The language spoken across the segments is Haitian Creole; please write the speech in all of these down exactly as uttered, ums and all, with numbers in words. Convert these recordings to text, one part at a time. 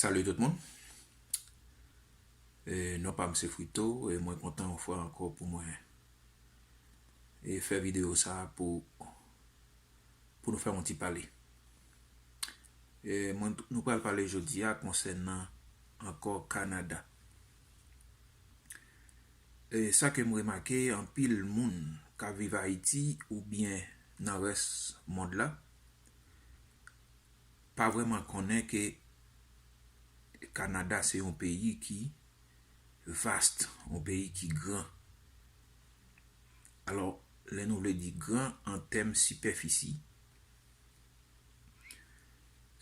Salut tout moun. E, non pa m se Frito, e mwen kontan yon fwa ankò pou mwen, e, fè videyo sa pou, pou nou fè yon ti pale. E, mwen, nou pral pale jodi a konsènan ankò Kanada. E, sa ke m remake, anpil moun k ap viv Ayiti oubyen nan rès mond la, pa vrèman konnen ke Kanada se yon peyi ki vast, yon peyi ki gran. Alò, lè nou vle di gran an tèm sipèfisi,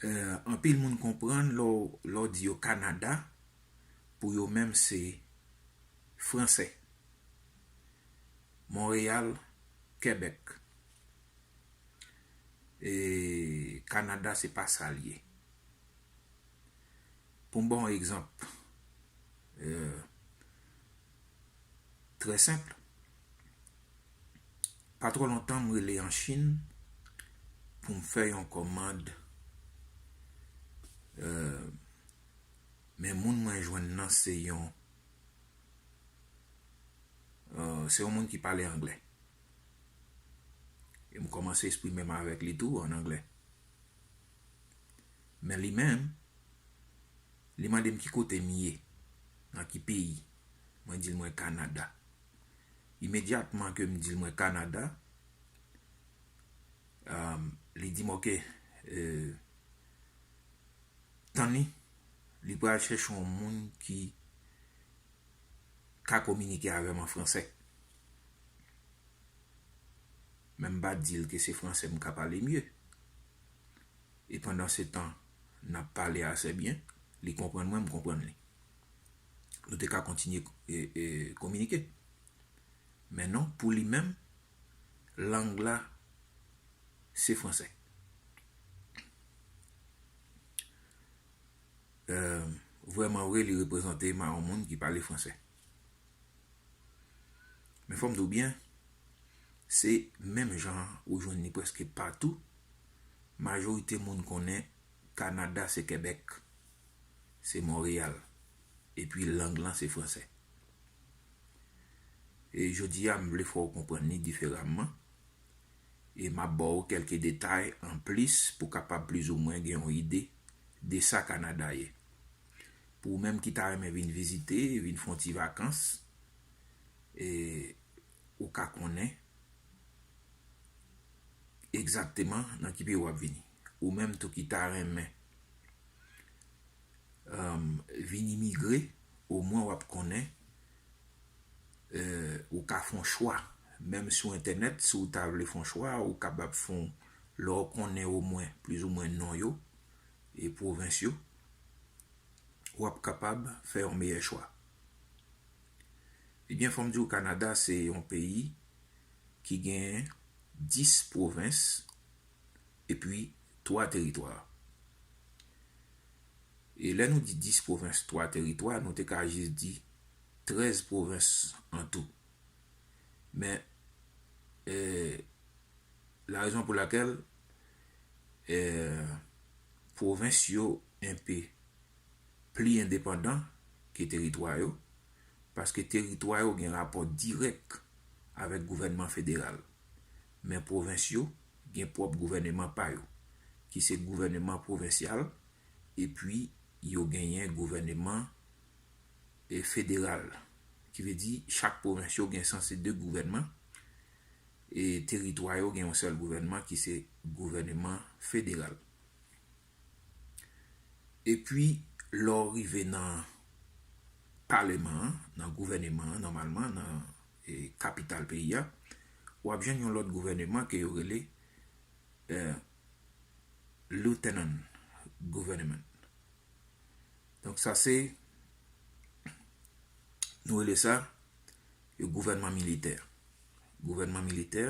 e, anpil moun konprann lè w, lè w di yo Kanada, pou yo menm se fransè. Monreyal, Kebèk. E Kanada se pa sa l ye. Pou m ba w yon egzanp, e, trè senp, pa twò lontan m rele an Chin pou m fè yon kòmand, e, men moun mwen jwenn nan se yon, e, se yon moun ki pale anglè. E m kòmanse eksprime m avèk li tou an anglè. Men li menm, li mande m ki kote m ye, nan ki peyi. Mwen di l mwen Kanada. Imedyatman ke m di l mwen Kanada, um, li di m, "Oke, e, tann li, li pral chèche yon moun ki ka kominike avè m an fransè." Men m pa di l ke se fransè m ka pale mye. E pandan se tan, n ap pale ase byen, li konprann mwen, m konprann li. Nou te ka kontinye, e, e, kominike. Men non, pou li menm, lang la, se fransè. E, vrèman vre, li reprezante m a yon moun ki pale fransè. Men fò m di w byen, se menm jan an ou jwenn li prèske patou. Majorite moun konnen Kanada se Kebèk, se Monreyal, epi lang lan se fransè. E jodi a, m vle fè w konprann li diferaman, e m ap ba w kèlke detay anplis pou w kapab plizoumwen gen yon ide de sa Kanada ye. Pou ou menm ki ta renmen vin vizite, vin fè yon ti vakans, e ou ka konnen egzakteman nan ki peyi w ap vini. Ou menm tou ki ta renmen, um, vin imigre, omwen w ap konnen, e, ou ka fè yon chwa. Menm sou entènèt, si w ta vle fè yon chwa, ou kapab fè yon, lè w konnen omwen, plizoumwen non yo, e pwovens yo, w ap kapab fè yon meyè chwa. Ebyen, fò m di w, Kanada se yon peyi ki gen dis pwovens epi twa teritwa. E lè nou di dis pwovens, twa teritwa, nou te ka jis di trèz pwovens an tou. Men, e, la raison pour laquelle, e, pwovens yo enpe pli endepandan ke teritwa yo, paske teritwa yo gen rapò dirèk avèk gouvènman federal. Men pwovens yo gen pwòp gouvèneman pa yo, ki se gouvèneman pwovensyal, epi yo genyen gouvèneman, e, federal. Ki vle di, chak pwovens yo gen sanse de gouvènman, e teritwa yo gen yon sèl gouvènman ki se gouvèneman federal. Epi, lè w rive nan paleman an, nan gouvèneman an, nòmalman, nan, e, kapital peyi a, w ap jwenn yon lòt gouvèneman ke yo rele, e, lieutenant government. Donk, sa se, nou rele sa, e, gouvènman militè. Gouvènman militè,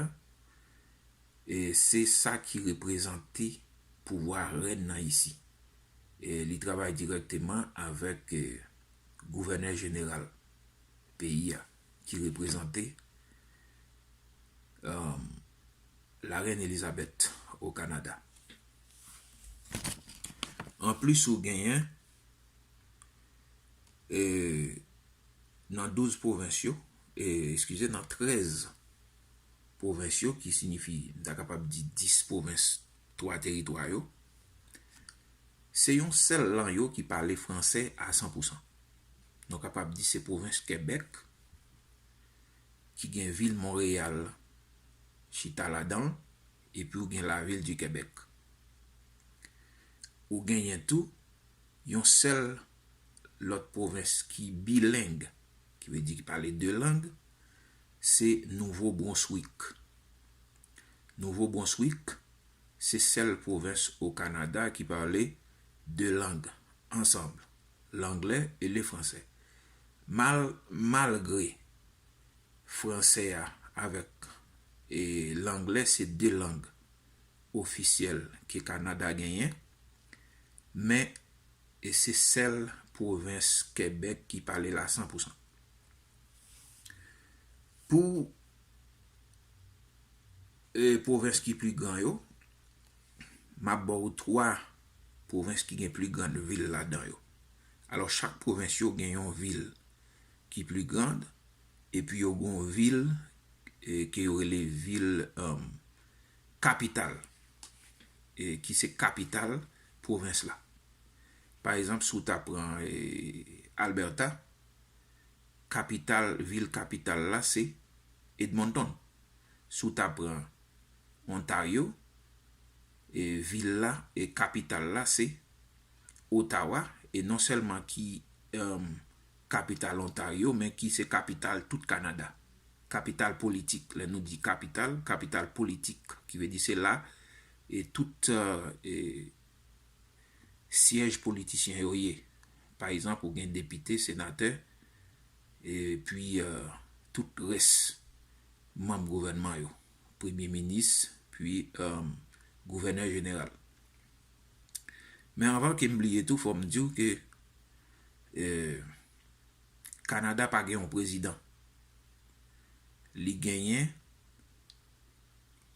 e se sa ki reprezante pouvwa rèn nan isi. E li travay dirèkteman avèk, e, gouvènè jeneral peyi a, ki reprezante, um, la reine Elizabeth o Kanada. Anplis, ou genyen e, nan douz pwovens yo, e, eskize, nan trèz pwovens yo, ki siyifi, m ta kapab di dis pwovens, twa teritwa yo, se yon sèl lan yo ki pale fransè a san pou san. Nou kapab di se pwovens Kebèk, ki gen vil Monreyal chita ladan l, epi w gen lavil di Kebèk. Ou genyen tou yon sèl lòt pwovens ki bileng, ki vle di ki pale de lang, se Nouvo Bronswik. Nouvo Bronswik se sèl pwovens o Kanada ki pale de lang ansanm, l'anglais et le français. Mal, malgre fransè a avèk, e, langlè se de lang ofisyèl ke Kanada genyen, men, e, se sèl pwovens Kebèk ki pale l a san pou san. Pou, e, pwovens ki pli gran yo, m ap ba w twa pwovens ki gen pli grann vil ladan yo. Alò, chak pwovens yo gen yon vil ki pli grann, epi yo gen yon vil, e, ke yo rele vil, um, kapital, e, ki se kapital pwovens la. Pa egzanp, si w ta pran, e, Alberta, kapital, vil kapital la se Edmonton. Si w ta pran Ontario, e, vil la, e, kapital la se Ottawa, e non sèlman ki, em, kapital Ontario, men ki se kapital tout Kanada. Kapital politik, lè nou di kapital, kapital politik, ki vle di se la, e, tout, e, e, syèj politisyen yo ye. Pa egzanp, ou gen depite, senatè, epi, e, tout rès manm gouvènman yo, premye minis, pi, e, gouvènè jeneral. Men anvan ke m bliye tou, fò m di w ke, e, Kanada pa gen yon prezidan. Li genyen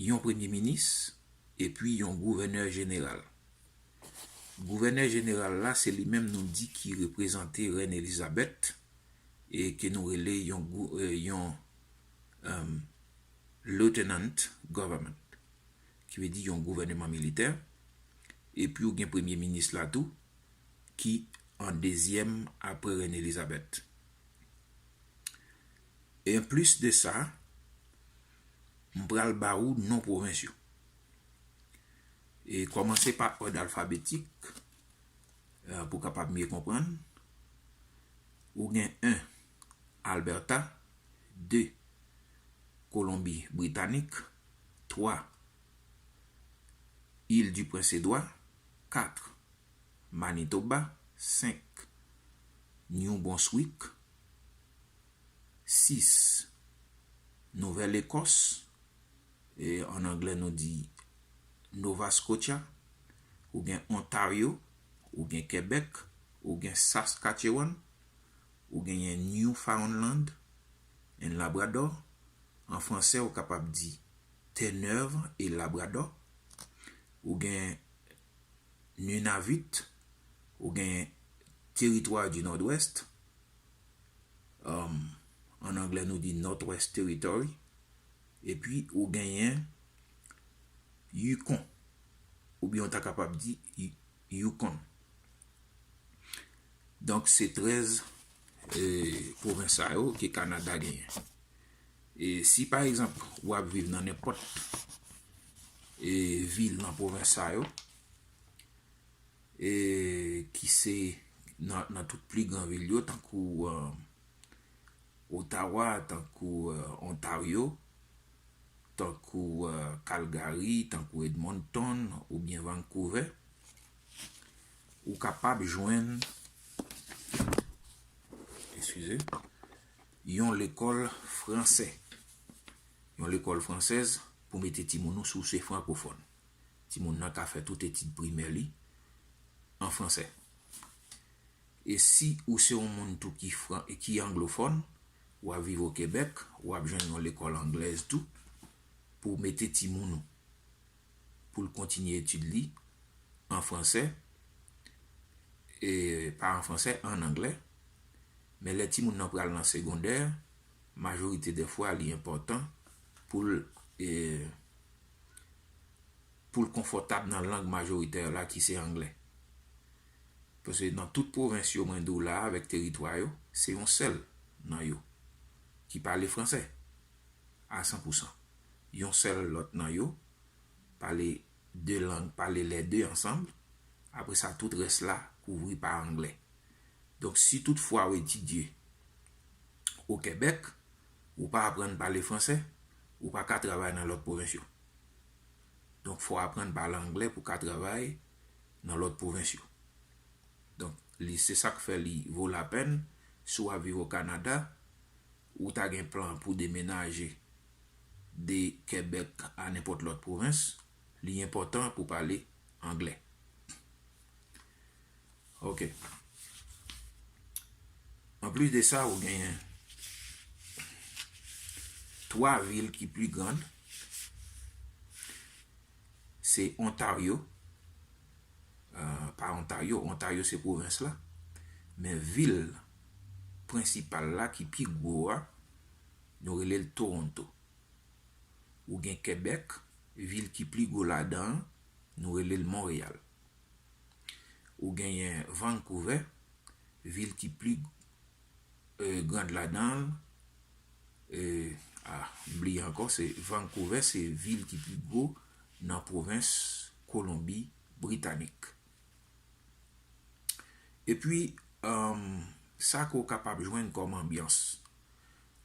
yon premye minis epi yon gouvènè jeneral. Gouvènè jeneral la, se li menm nou di ki reprezante Rèn Elizabeth e ke nou rele yon gou-, e, yon, em, lieutenant government, ki vle di yon gouvèneman militè. Epi ou gen premye minis la tou, ki an dezyèm apre Rèn Elizabeth. E anplis de sa, m pral ba ou non pwovens yo. E kòmanse pa òd alfabetik, e, pou w kapab mye konprann. Ou gen en, Alberta, de, Kolonbi Britanik, twa, Il di Prens Edwa, kat, Manitoba, senk, New Brunswick, sis, Nouvèl Ekòs, e, an anglè nou di Nova Scotia, ou gen Ontario, ou gen Kebèk, ou gen Saskatchewan, ou genyen Newfoundland and Labrador, an fransè ou kapab di Terre-Neuve et Labrador, ou gen Nunavut, ou gen Teritwa di Nòdwès, um, an anglè nou di Northwest Territory, epi ou genyen Yukon, oubyen ou ta kapab di Yu-, Yukon. Donk, se trèz, e, pwovens sa yo ke Kanada genyen. E si, pa egzanp, w ap viv nan nenpòt, e, vil nan pwovens sa yo, e ki se nan, nan tout pli gran vil yo, tankou, e, Ottawa, tankou, e, Ontario, tankou, e, Calgary, tankou Edmonton oubyen Vancouver, ou kapab jwenn, eskize, yon lekòl fransè. Yon lekòl fransèz pou mete timoun ou si w se frankofòn. Timoun nan ka fè tout etid primè li an fransè. E si ou se yon moun tou ki fran-, ki anglofòn, w ap viv o Kebèk, w ap jwenn yon lekòl anglèz tou pou w mete timoun ou, pou l kontinye etid li an fransè, e pa an fransè, an anglè. Men lè timoun nan pral nan segondè, majorite dè fwa, li enpòtan pou l, e, pou l konfòtab nan lang majoritè la ki se anglè. Paske nan tout pwovens yo mwen di w la avèk teritwa yo, se yon sèl nan yo ki pale fransè a san pou san. Yon sèl lòt nan yo pale de lang, pale lè de ansanm. Apre sa, tout rès la kouvri pa anglè. Donk, si toutfwa w etidye o Kebèk, ou pa aprann pale fransè, ou pa ka travay nan lòt pwovens yo. Donk, fò w aprann pale anglè pou w ka travay nan lòt pwovens yo. Donk, li, se sa k fè li vo lapèn, si w ap viv o Kanada, ou ta gen plan pou demenaje de Kebèk a nenpòt lòt pwovens, li enpòtan pou pale anglè. Ok. Anplis de sa, ou genyen twa vil ki pi grann. Se Ontario, euh, pa Ontario, Ontario se pwovens la, men vil prensipal la ki pi gwo a, nou rele l Toronto. Ou gen Kebèk, vil ki pi gwo ladan an, nou rele l Monreyal. Ou genyen Vancouver, vil ki pi, e, grand ladan l, e, a, m bliye ankò, se Vancouver, se vil ki pi gwo nan pwovens Kolonbi Britanik. Epi, um, sa ke w kapab jwenn kòm anbyans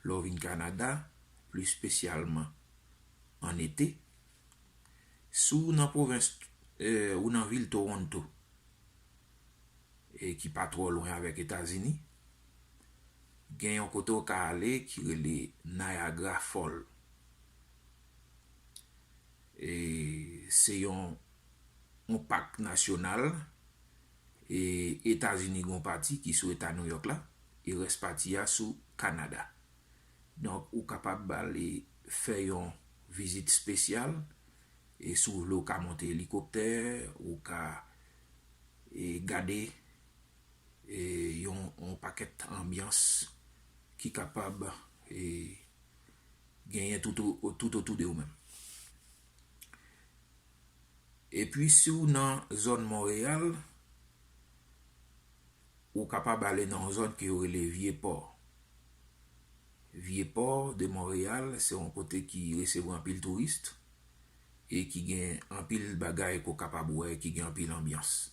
lè w vin Kanada, pli espesyalman an ete, si w nan pwovens, e, ou nan vil Toronto, e ki pa twò lwen avèk Etazini, gen yon kote w ka ale ki rele Niagara Falls. E se yon, yon pak nasyonal, e Etazini gen yon pati ki sou eta New York la, e rès pati a sou Kanada. Donk, ou kapab ale fè yon vizit espesyal, e si w vle, ou ka monte elikoptè, ou ka, e, gade, e, yon, yon pakèt anbyans ki kapab, e, genyen tout o-, tout otou de ou menm. Epi, si w nan zòn Monreyal, ou kapab ale nan yon zòn ke yo rele Vye Pò. Vye Pò de Monreyal, se yon kote ki resevwa anpil touris e ki gen anpil bagay ke w kapab wè, ki gen anpil anbyans.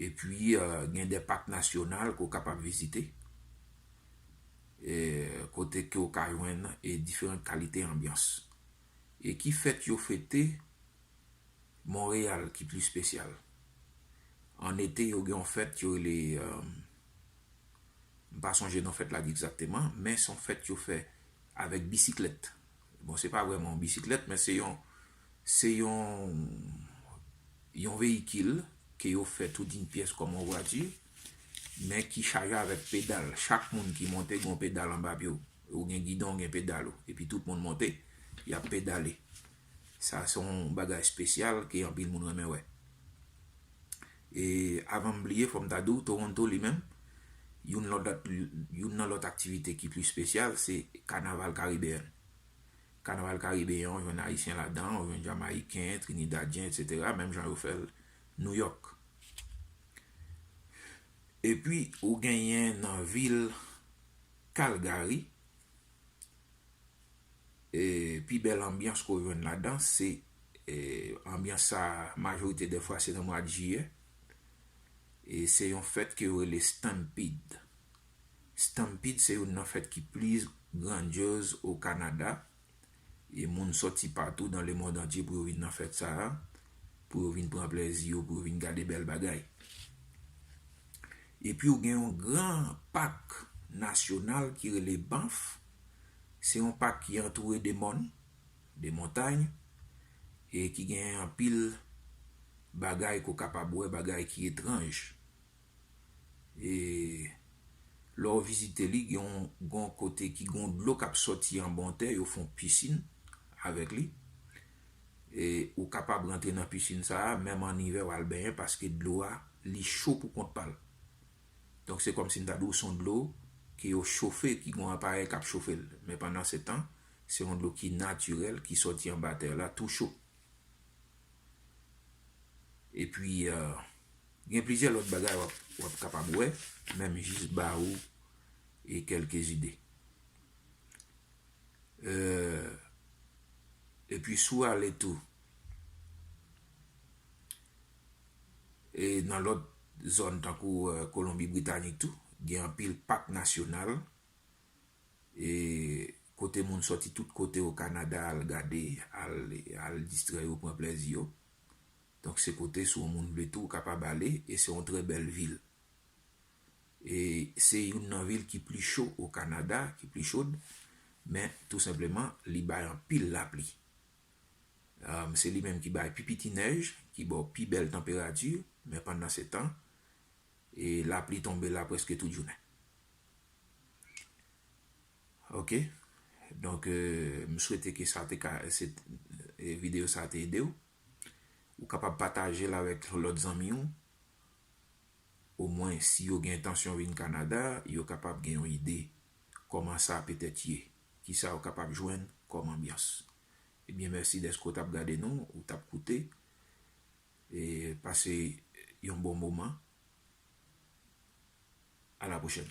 Epi, e, gen de pak nasyonal ke w kapab vizite, e, kote ke w ka jwenn, e, diferan kalite anbyans. E ki fèt yo fete Monreyal ki pli espesyal. An ete, yo gen yon fèt yo rele, e, m pa sonje non fèt la egzakteman, men se yon fèt yo fè avèk bisiklèt. Bon, se pa vrèman yon bisiklèt, men se yon, se yon, yon veyikil ke yo fè tout d'une pièce kòm yon vwati, men ki chaje avèk pedal. Chak moun ki monte gen yon pedal anba pye w. Ou gen gidon, ou gen pedal ou. Epi tout moun monte, y ap pedale. Sa se yon bagay espesyal ke anpil moun renmen wè. E avan m bliye, fò m ta di w, Toronto li menm, youn lòt, youn nan lòt aktivite ki pli espesyal, se Kanaval Karibeyen. Kanaval Karibeyen, ou jwenn Ayisyen ladan, ou jwenn Jamayiken, Trinidadyen, etsetera, menm jan yo fè l New York. Epi, ou genyen nan vil Calgary, e, pi bèl anbyans ke w jwenn ladan, se, e, anbyans sa, majorite dè fwa, se nan mwa jiyè. E se yon fèt ke yo rele Stampede. Stampede se youn nan fèt ki pli grandyòz o Kanada. E moun sòti patou dans le monde entier pou yo vin nan fèt sa a, pou yo vin pran plèzi yo, pou yo vin gade bèl bagay. Epi ou gen yon gran pak nasyonal ki rele Banff. Se yon pak ki antoure de mòn, de montay, e ki gen anpil bagay ke w kapab wè, bagay ki etranj. E lè w vizite li, gen yon, gen yon kote ki gen yon dlo k ap sòti anba yon tè, yo fè yon pisin avèk li. E ou kapab rantre nan pisin sa a, menm an ivè, w al benyen, paske dlo a, li cho pou kont pa l. Donk, se kòmsi m ta di w se yon dlo ke yo chofe, ki gen yon aparèy k ap chofe l. Men pandan se tan, se yon dlo ki natirèl, ki sòti anba tè la, tou cho. Epi, euh, gen plizyè lòt bagay w ap, w ap kapab wè, men m jis ba ou e kèlke zide. Euh, epi si w ale tou, e nan lòt zòn tankou, euh, Kolonbi Britanik tou, gen anpil pak nasyonal, e kote moun sòti tout kote o Kanada al gade, al, al distrè yo, pran plèzi yo. Donk, se kote si yon moun vle tou, ou kapab ale, e se yon trè bèl vil. E se youn nan vil ki pli cho o Kanada, ki pli chod, men tou senpleman, li bay anpil lapli. Um, se li menm ki bay pi piti nèj, ki ba w pi bèl tanperati, men pandan se tan, e lapli tonbe la prèske tout jounen. Ok? Donk, euh, m swete ke sa te ka, se, e videyo sa te ede w. Ou kapab pataje l avèk lòt zanmi w. Omwen, si yo gen entansyon vin Kanada, yo kapab gen yon ide kòman sa petèt ye, kisa yo kapab jwenn kòm anbyans. Ebyen, mèsi dèske w t ap gade nou, ou t ap koute, e pase yon bon moman. A la pwochèn.